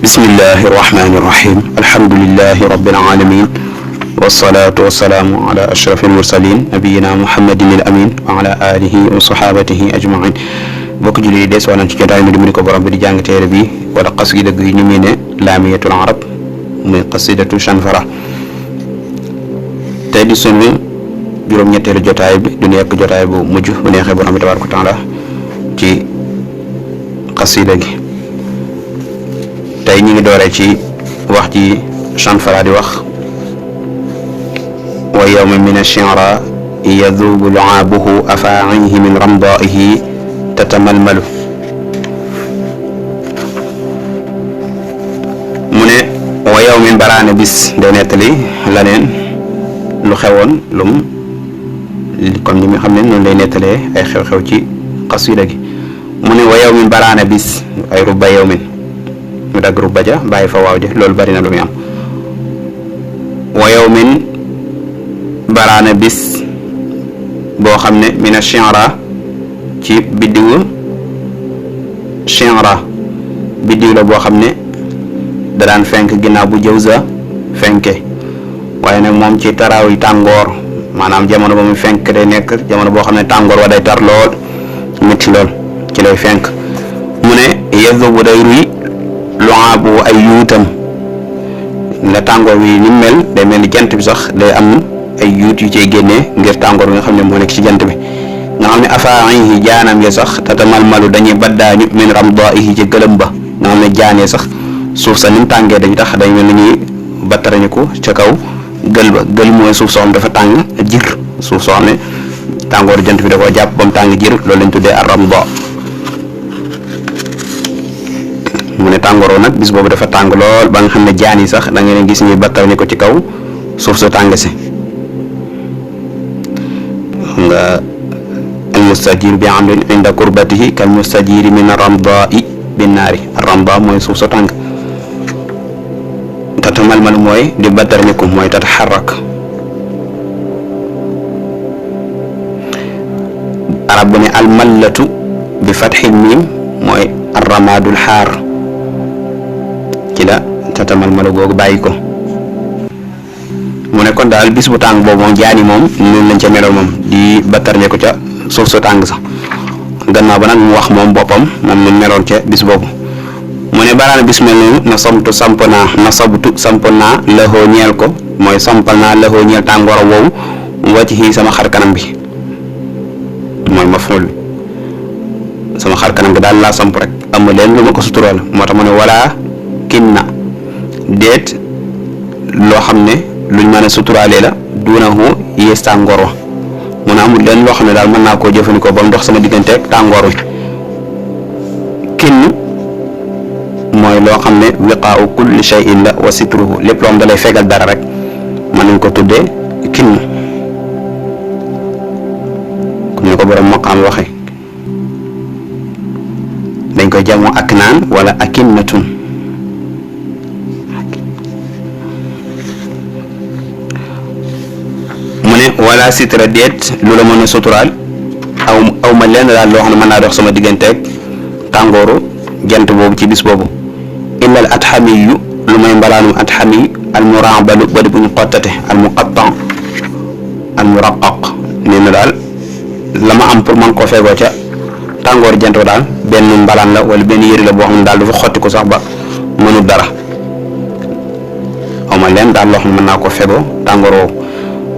bismillahi irrahmani irrahim alhamdulilahi rabbil alamin wasalaatu wasalaamu ala ashraf almursalin nabiyina muhammadin al amin wa ala alihi wa sahabatihi ajmain bokk julli yi des wanan ci jotaay mi dimbali ko borom bi di jàng téere bi wala xasida gi ñu muy ne laamiyatul arab muy xasidatu chanfara tey di sunu juróom-ñetteelu jotaay bi du nekk jotaay bu mujj bu neexee borom bi tabaaraka taala ci xasida gi tey ñu ngi dooree ci wax ci chanfara di wax wa yawma min ash-shi'ra yadubu lu'abuhu afaa'ihi min ramdaihi tatamalmalu mu ne wa yawmin baraana bis day nettali laneen lu xewoon lum comme ni nga xam ne noonu lay nettalee ay xew-xew ci xasida gi mu ne wa yawmin baraana bis ay rubba yawmin mu dagg rubba ja bàyyi fa waaw ja loolu bari na lu muy am wa yawmin baraana bis boo xam ne mina shi'ra ci biddiwu shi'ra biddiw la boo xam ne da daan fenk ginnaaw bu jawza fenke waaye nag moom ci taraaw yi tàngoor maanaam jamono ba muy fenk day nekk jamono boo xam ne tàngoor wa day tar lool métti lool ci lay fenk mu ne yazubu day ruy lu'aabu ay yuutam la tàngoor wi ni mel day mel ni jant bi sax day am ay yuut yu cay génnee ngir tàngoor bi nga xam ne moo nekk ci jant bi nga xam ne afaa'ihi jaanam ya sax tatamalmalu dañuy baddaañu min ramdaihi ci gëlëm ba nga xam ne jaanee sax suuf sa ni mu tàngee dañu tax dañ mel ni ñuy battarañu ko ca kaw gël ba gël mooy suuf soo xam dafa tàng jir suuf soo xam ne tàngooru jant bi da koo jàpp ba mu tàng jir loolu lañ tuddee ar-ramda mu ne tàngooroo nag bis boobu dafa tàng lool ba nga xam ne jaan yi sax da ngeen gis ñuy battarañu ko ci kaw suuf sa tàng si xam nga almustajir bi amrin inda kurbatihi kal mustajiri min ar-ramda'i bin naari ar-ramda mooy suuf sa tàng tatamalmal mooy di batarniku mooy tataxarrak arab bu ne almallatu bi fatxil miim mooy arramadul xaar ci la tatamalmalu googu bàyyi ko mu ne kon daal bis bu tàng boobu moom jaani moom noonu lañ ca meloo moom di batarniku ca suuf sa tàng sax gannaaw ba nag mu wax moom boppam moom mu meloon ca bis boobu mu ne baraana bis mel noonu nasabtu samp naa laxoo ñeel ko mooy sampal naa laxoo ñeel tàngoor woowu wacci sama xar kanam bi mooy maf'ul bi sama xar kanam bi daal laa samp rek am leen lu ma ko suturaal moo tax mu ne wala kinna déet loo xam ne luñ mën a suturaalee la duunahu yées tàngoor wa mu ne amul leen loo xam ne daal mën naa koo jëfandikoo ba mu dox sama diggante ak tàngoor wi kinn mooy loo xam ne wiqaa'u kulli shay'in la wa sitruhu lépp loo xam da lay fegal dara rek mën nañ ko tuddee kinn comme ni ko borom maqaam waxe dañ koy jamoo aknaan wala akinnatun mu ne wala sitra déet lu la mën a suturaal aw ma lenn daal loo xam ne mën naa dox sama digganteeg tàngooru jant boobu ci bis boobu illa al atxamiyu lu may mbalaanum atxami al murabalu badi bu ñu xottate al muqattan al muraqaq nee na daal la ma am pour mën koo feegoo ca tàngooru jant ba daal benn mbalaan la wala benn yëri la boo xam ne daal dafa xotti ko sax ba mënul dara aw ma leen daal loo xam ne mën naa koo fegoo tàngoor woowu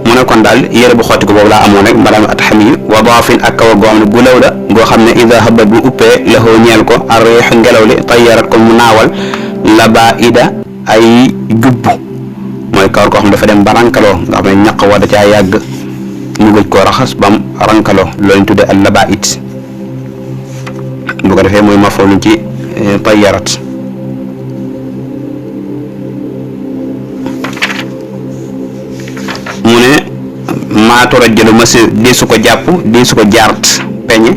mu ne kon daal yére bu xotti ko boobu laa amoon rek mbalaanum atxami wa daafin ak kaw goo xam ne bu law la goo xam ne ida habat bu uppee laxoo ñeel ko arriix ngelaw li tayyarat ko mu naawal labaida ay jubbu mooy kawar koo xam dafa dem ba rankaloo nga xam ne ñaq wa da caa yàgg ñu gëj koo raxas bam rankaloo loolu ñu tuddee al labaid bu ko defee mooy mafooluñ ci tayyarat mu ne maatura jëlu ma si di su ko jàpp di su ko jaart peñe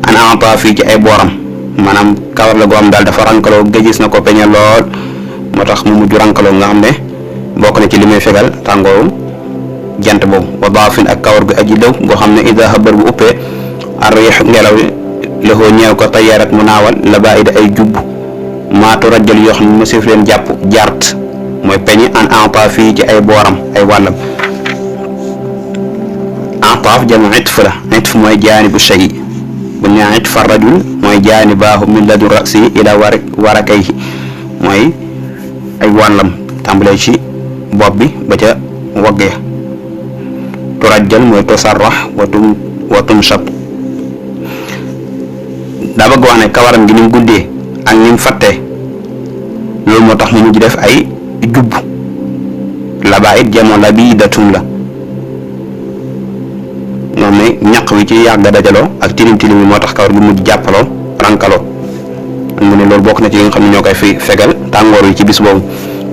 ana enta fii ci ay booram maanaam kawar la goo xam daal dafa rankaloo gëjis na ko peñe lool moo tax mu mujj rankaloo nga xam ne bokk na ci li muy fegal tàngooru jant boobu wa daafin ak kawar gu aji daw goo xam ne ida habar bu uppee arriix ngelaw laxoo ñeel ko tayyarat mu naawal labaida ay jubb maatu rajjal yoo xam ne mësef leen jàpp jart mooy peñi an entaaf fii ci ay booram ay wàllam. entaaf jam itf la, itf mooy jaanibu shay, bu ñu nee itfa rajul mooy jaanibaahu min ladu rasi ila warakayhi mooy ay wàllam tàmbalee ci bopp bi ba ca wagg ya. turajjal mooy tosarrax wa tumshat. daa bëgg wax ne kawaram gi ni mu guddee ak ni mu fattee loolu moo tax mu mujj def ay jubb. labaa it jamono labidatun la ñoom ne ñaq wi ci yàgg dajaloo ak tilim tilim yi moo tax kawar gi mujj jàppaloo rankaloo. mu ne loolu bokk na ci li nga xam ne ñoo koy fi fegal tàngoor yi ci bis boobu.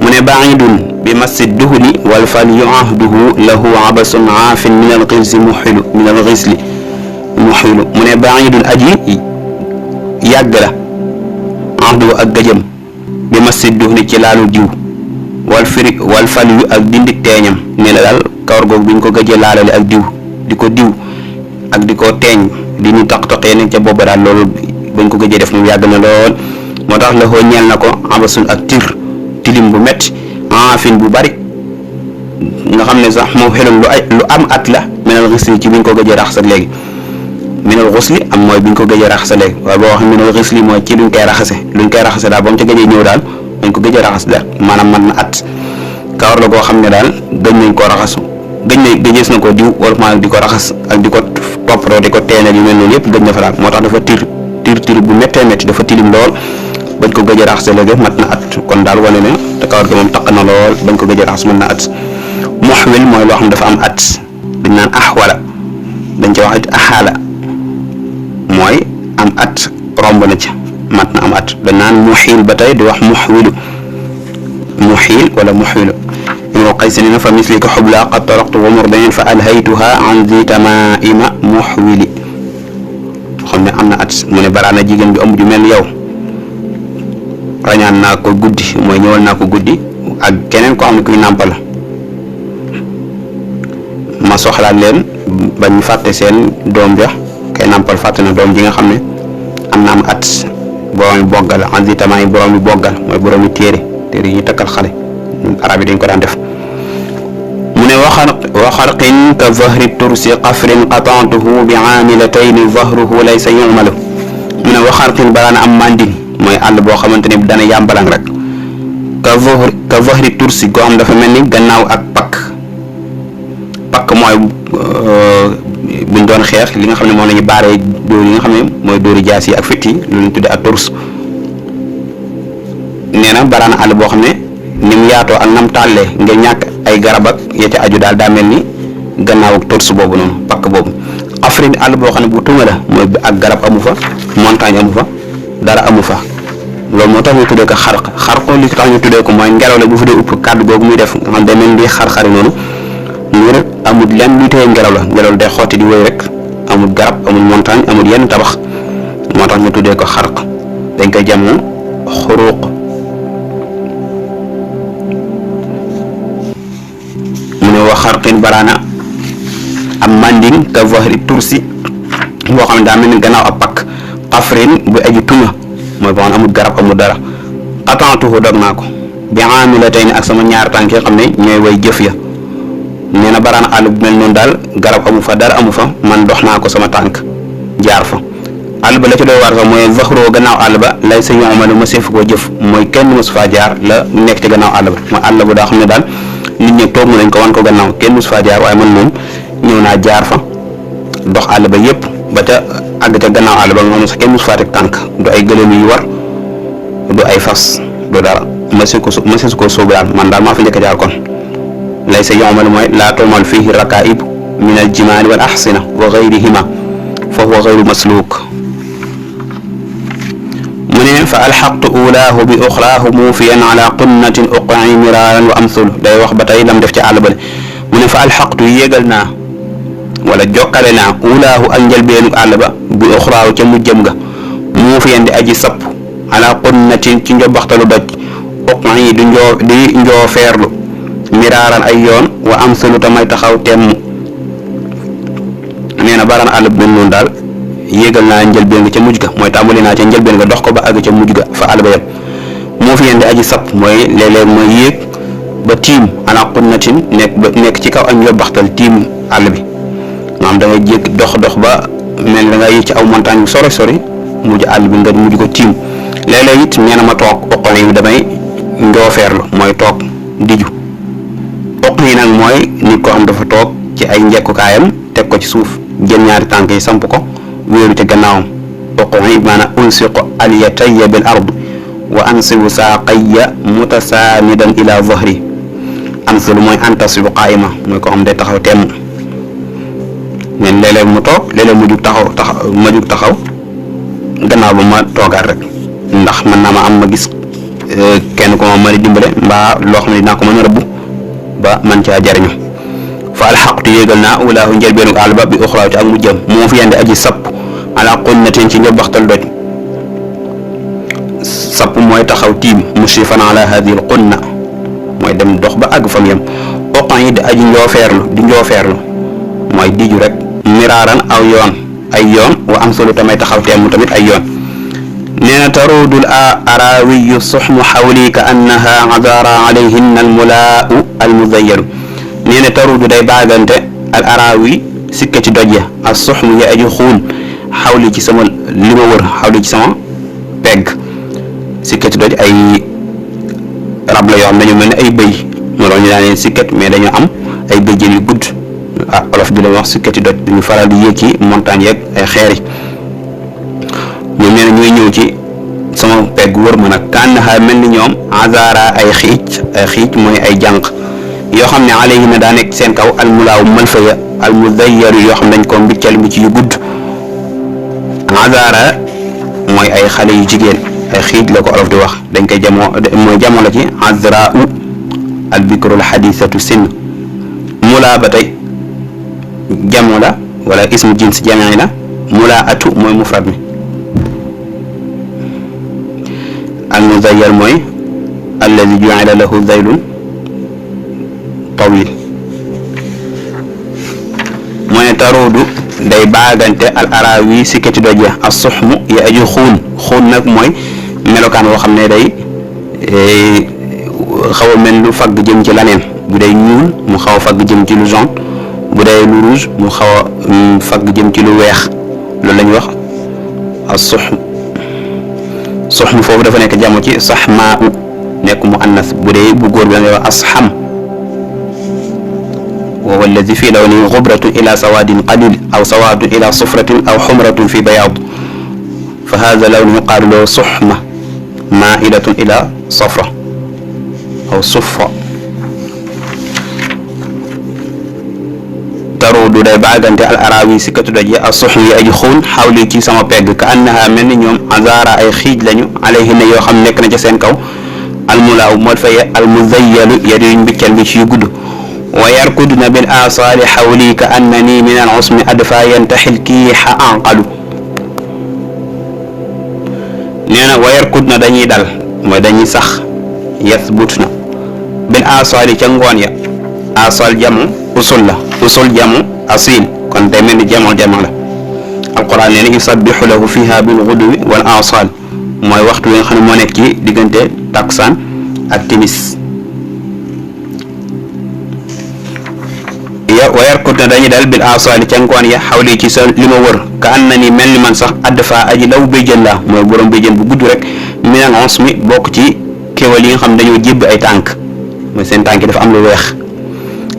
mu ne baidun bi masjid duhuli wal fal yuahduhu lahu abasun aafin min al xisli muxilu mu ne baidun aji yàgg la ahduhu ak gëjëm bi masjid duhuli ci laalu diw wal fal yu ak dindik teeñam ne la daal kawar googu bi ñu ko gëjee laalale ak diw di ko diw ak di ko teeñ di ñu taq-taqee ne ca booba daal loolu bañ ko gëjee def moom yàgg na lool. moo tax la xoo ñeel na ko abasun ak tilim bu metti aafin bu bari nga xam ne sax moom xelum lu am at la minal xisli ci biñ ko gëjee raxasa léegi. minal xusli am mooy biñ ko gëjee raxasa léegi waaye boo wax minal xisli mooy ci luñ koy raxase daal ba mu ca gëjee ñëw daal dañ ko gëjee raxas daal maanaam mën na at. kawar la koo xam ne daal gëj nañ koo raxasu gëjees na ko diw wala maa di ko raxas ak di ko toppatoo di ko teenal yu mel noonu yëpp gëj na fa daal moo tax dafa tir bu méttee métti dafa tilim lool bañ ko gëj a raxas léegi mat na at kon daal wane ne te kawar gi moom taq na lool bañ ko gëj a raxas mën na at. muxwil mooy loo xam ne dafa am at dañ naan axwala dañ ci wax it axaala mooy am at romb na ca mat na am at dañ naan muxiil ba tey di wax muxwilu muxiil wala muxwilu. ibnu qays ni na fa mislika xubla qad taraqtu wa murdain fa alhaytuha an zi tamaima muxwili xam ne am na at mu ne baraana jigéen bi ëmb ju mel ni yow rañaan naa ko guddi mooy ñëwal naa ko guddi ak keneen koo xam ne kuy nàmpal ma soxlaat leen bañ fàtte seen doom ja kay nàmpal fàtte na doom ji nga xam ne am na am at boroomi boggal an zi tamaay boroomi boggal mooy boroomi téere yi ñu takkal xale arab yi dañ ko daan def. mu ne wa xarqin ka zahri tursi qafrin qatantuhu bi aamilatayni zahruhu laysa yumalu mu ne wa xarqin baraana am manding mooy àll boo xamante ne dana yàmbalang rek ka zahri tursi goo xam dafa mel ni gannaaw ak pakk mooy buñ doon xeex li nga xam ne moom la ñu baaree dóor yi nga xam ne mooy dóori jaas yi ak fit yi lu ñu tudde ak turs. nee na baraana àll boo xam ne ni mu yaatoo ak nam tàllee nga ñàkk ay garab ak ya ca aju daal daa mel ni gannaaw ak turs boobu noonu pakk boobu. Afrine àll boo xam ne bu tuma la mooy ak garab amu fa montagne amu fa dara amu fa loolu moo tax ñu tuddee ko xarq li tax ñu tuddee ko mooy ngelaw la bu fa dee upp kàddu googu muy def nga xam day mel ni xar-xari noonu ngir amul lenn luy téye ngelaw la day xotti di wéy rek amul garab amul montagne amul yenn tabax moo tax ñu tuddee ko xarq dañ koy jàmm xuruq. mu ne wa xarqin baraana am manding ka zahri tursi boo xam ne daa mel ni gannaaw ab pakk xafrin bu aji tuma mooy boo xam ne amul garab amul dara qatantuhu dog naa ko bi aamilatayni ak sama ñaar tànk yi xam ne ñooy way jëf ya. nee na baraana àll bu mel noonu daal garab amu fa dara amu fa man dox naa ko sama tànk jaar fa. àll ba la ci doy waar sax mooy zaxroo gannaaw àll ba lay sa yomalu ma seef koo jëf mooy kenn mosu faa jaar la nekk ci gannaaw àll ba mooy àll ba daa xam ne daal nit ñi toog nañ ko wan ko gannaaw kenn mosu faa jaar waaye man moom ñëw naa jaar fa dox àll ba yépp ba ca àgg ca gannaaw àll ba nga xam ne sax kenn mosu faa teg tànk du ay gëléem yu war du ay fas du dara ma su ko sóobu daal man daal maa fa njëkk a jaar kon. laysa yu'malu mooy laa tu'mal fiihi rakaa'ib min al-jimaali wal ahsina wa gayrihima fa huwa gayru masluuk. mu ne fa alxaqtu ulaahu bi uxraahu muufiyan ala qunnatin uqi miraaran wa amthul day wax ba tey lam def ci àll ba mu ne fa alxaqtu yéegal naa wala jokkale naa ulaahu ak njëlbeenu àll ba bi uxraahu ca mujjëm ga muufiyan di aji sapp ala qunnatin ci njobaxtalu doj uqi di njoo feerlu miraaran ay yoon wa am sulu tamay taxaw temm. nee na baraan àll bu mel noonu daal yéegal naa njëlbeen nga ca mujj ga mooy tàmbali naa ca njëlbeen nga dox ko ba àgg ca mujj ga fa àll ba yem moo fi yende aji sap mooy léeg-léeg mooy yéeg ba tiim ala qunnatin nekk ci kaw añ yobbaxtal tiim àll bi maanaam da ngay jéeg dox ba mel da nga yéeg ci aw montagne bu sori mujj àll bi nga mujj ko tiim léeg-léeg it nee na ma toog oqon yi damay njoofeerlu mooy toog diju oqon yi nag mooy nit ko xam dafa toog ci ay njekkukaayam teg ko ci suuf jël ñaari tànk yi samp ko wéeru ci gannaawam oqon yi maanaam unsiqu alyatayya bil ard wa ansibu saaqayya mutasaanidan ila dhahri ansibu mooy antasibu qaayima mooy ko xam day taxaw temm nen léeg-léeg mu toog léeg-léeg mu jug taxaw gannaaw ba ma toogaat rek ndax man naa ma am ma gis kenn ko ma mën a dimbale mbaa loo xam ne dinaa ko mën a rëbb ba man caa jariñu fa alxaqtu yéegal naa ulaahu njëlbeenu àll ba bi uxraaw ci ak mu jëm moo fi yende aji sapp ala qunnatin ci njobbaxtal doj sapp mooy taxaw tiim mushrifan ala hadihi al qunna mooy dem dox ba àgg fam yem oqan yi di aji njoofeerlu mooy diju rek miraaran ay yoon wa am solo tamay taxaw teemu tamit ay yoon nee na tarudul arawiyu suxmu xawli ka annaha adara alayhinna al mulaau al muzayyaru nee na tarudu day baagante al arawi sikka ci doj ya as suxmu ya aji xuun xawli ci sama li ma wër xawli ci sama pegg sikkat doj ay rab la yoo xam dañu mel ne ay bëy moo tax ñu daan leen sikkat mais dañu am ay bëjjën yu gudd olof di la wax sikkati doj dañu faral di yéeg ci montagne yeeg ay xeer yi ñoom nee na ñooy ñëw ci sama pegg wër ma nag kànnaxa mel ni ñoom azara ay xiic mooy ay jànq yoo xam ne alayhi na daa nekk seen kaw almulaaw malfaya almudayyaru yoo xam dañ ko mbiccal mi ci yu gudd azara mooy ay xale yu jigéen ay xiij la ko olof di wax dañ koy mooy jamoo la ci azrau al bikrul xadisatu sin mulaa ba tey jamoo la wala ismu jins jamii la mulaa atu mooy mufrad mi al muzayyar mooy alladi ju'ila lahu zaylun tawil mu ne taruudu day baagante al arawi sikkati doj ya as suxmu ya aju xuun nag mooy melokaan woo xam ne day xaw a mel lu fagg jëm ci laneen bu day ñuul mu xaw a fagg jëm ci lu jaune bu day lu rouge mu xaw a fagg jëm ci lu weex loolu la ñuy wax as suxmu foofu dafa nekk jamo ci saxmaa u nekk mu annas bu dee bu góor bi da ngay wax asxam wa huwa alladi fi lawnihi xubratun ila sawadin qalil aw sawadun ila sufratin aw xumratun fi bayaad fa hada lawnu yuqaalu lahu suxma mailatun ila safra aw sufra taruudu day baagante al arawi sikkatu doj ya as suxmu yi aji xuun xawli ci sama pegg ka annaha mel ni ñoom azara ay xiij lañu alayhinna yoo xam nekk na ca seen kaw almulaaw moo faye almuzayyalu yadi yuñ mbiccal bi ci yu gudd wa yarkudna bil asaali xawli ka annani min al usmi adfa yantaxil kiixa anqalu nee na wa yarkudna dañuy dal mooy dañuy sax yasbutna bil asaali ca ngoon ya asal jamu usul jamu asil kon day mel ni jamu la alquran nee na yusabbihu lahu fiha bil gudwi wal asal mooy waxtu wi nga xam ne moo nekk ci diggante taksaan ak timis wa yarkut na dañuy dal bil asaali ca ngoon ya xawli ci sa li ma wër ka an na ni mel ni man sax add fa aji law béjjën la mooy borom béjjën bu gudd rek minal ons mi bokk ci kéwal yi nga xam dañoo jébbi ay tànk mooy seen tànk yi dafa am lu weex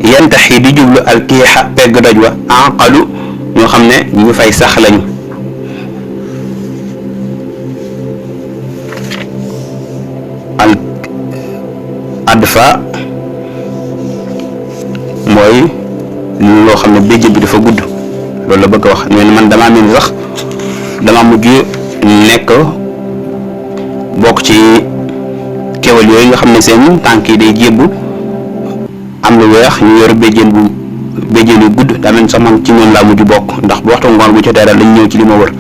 yantaxi di jublu al kiixa pegg doj wa anqalu ñoo xam ne ñu fay sax lañu al adfa mooy loo xam ne béjjën bi dafa gudd loolu la bëgg a wax mais man damaa mel ni sax dama mujj nekk bokk ci kéwal yooyu nga xam ne seen tànk yi day jébbu am lu weex ñu yor béjjén yu gudd daa mel sax man ci noonu laa mujj bokk ndax bu waxtu ngoon bu jotee daal dañ ñëw ci li ma wër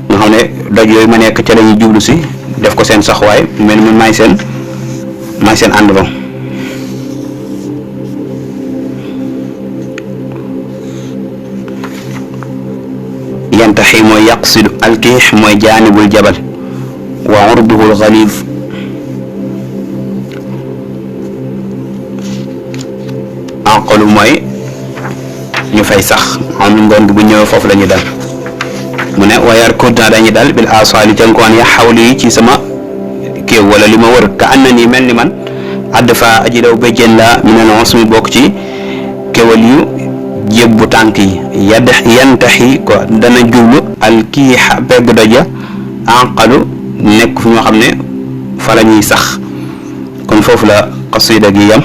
nga xam ne doj yooyu ma nekk ca la ñuy jublu si def ko seen saxwaay mel ni maay seen àndandoo yantaxi mooy yaqsidu alkiix mooy jaanibul jabal wa urduhu alxaliif aqalu mooy ñu fay sax am ngoon bu ñëwee foofu la ñu dal mu ne wayar kudna dañuy dal bil asaali ca ngoon ya xawli yi ci sama kéew wala li ma wër ka ànd na ni mel ni man àdd fa aji daw béjjén la mi ne noon sumu bokk ci kéwal yu jébbu tànk yi yantaxi ko dana jublu al kii peggu doja aqalu nekk fu ñoo xam ne fa la ñuy sax kon foofu la qasida gi yam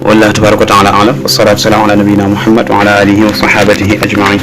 والله تبارك وتعالى أعلم والصلاة والسلام على نبينا محمد وعلى آله وصحابته أجمعين